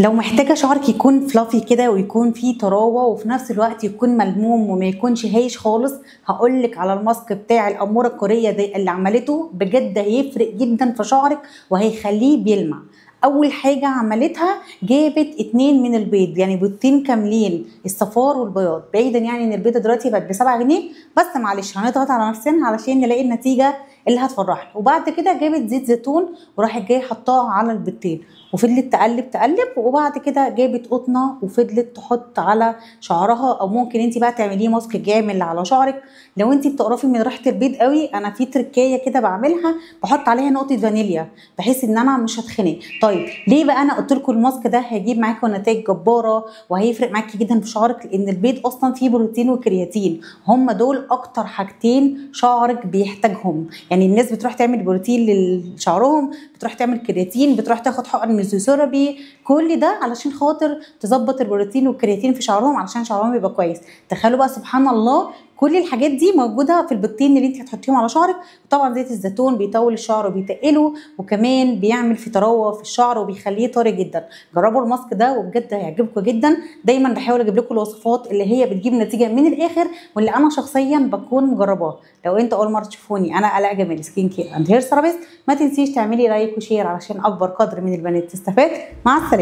لو محتاجه شعرك يكون fluffy كده ويكون فيه طراوه وفي نفس الوقت يكون ملموم وما يكونش هايش خالص، هقولك على الماسك بتاع الاموره الكورية دي اللي عملته، بجد هيفرق جدا في شعرك وهيخليه بيلمع. اول حاجة عملتها جابت 2 من البيض، يعني بيضتين كاملين، الصفار والبياض، بعيدا يعني ان البيضة دلوقتي بقت ب7 جنيه، بس معلش هنضغط على نفسنا علشان نلاقي النتيجة اللي هتفرحنا. وبعد كده جابت زيت زيتون وراحت جاية حطاها على البيضتين وفضلت تقلب تقلب، وبعد كده جابت قطنه وفضلت تحط على شعرها، او ممكن انت بقى تعمليه ماسك جامل على شعرك. لو انت بتقرفي من ريحه البيض قوي، انا في تركايه كده بعملها بحط عليها نقطة فانيليا بحيث ان انا مش هتخنق. طيب ليه بقى انا قلت لكم الماسك ده هيجيب معاكم نتائج جبارة وهيفرق معاكي جدا في شعرك؟ لان البيض اصلا فيه بروتين وكرياتين، هم دول اكتر حاجتين شعرك بيحتاجهم. يعني الناس بتروح تعمل بروتين لشعرهم، بتروح تعمل كرياتين، بتروح تاخد حقن ميزوثيرابي، كل ده علشان خاطر تظبط البروتين والكرياتين في شعرهم علشان شعرهم يبقى كويس. تخيلوا بقى سبحان الله كل الحاجات دي موجودة في البيضتين اللي انت هتحطيهم على شعرك. وطبعا زيت الزيتون بيطول الشعر وبيتقله، وكمان بيعمل في طراوه في الشعر وبيخليه طري جدا. جربوا الماسك ده وبجد هيعجبكم جدا. دايما بحاول اجيب لكم الوصفات اللي هي بتجيب نتيجة من الاخر واللي انا شخصيا بكون مجرباها. لو انت اول مرة تشوفوني، انا الاء جمال skin care and hair therapist. ما تنسيش تعملي like و share علشان اكبر قدر من البنات تستفاد. مع السلامة.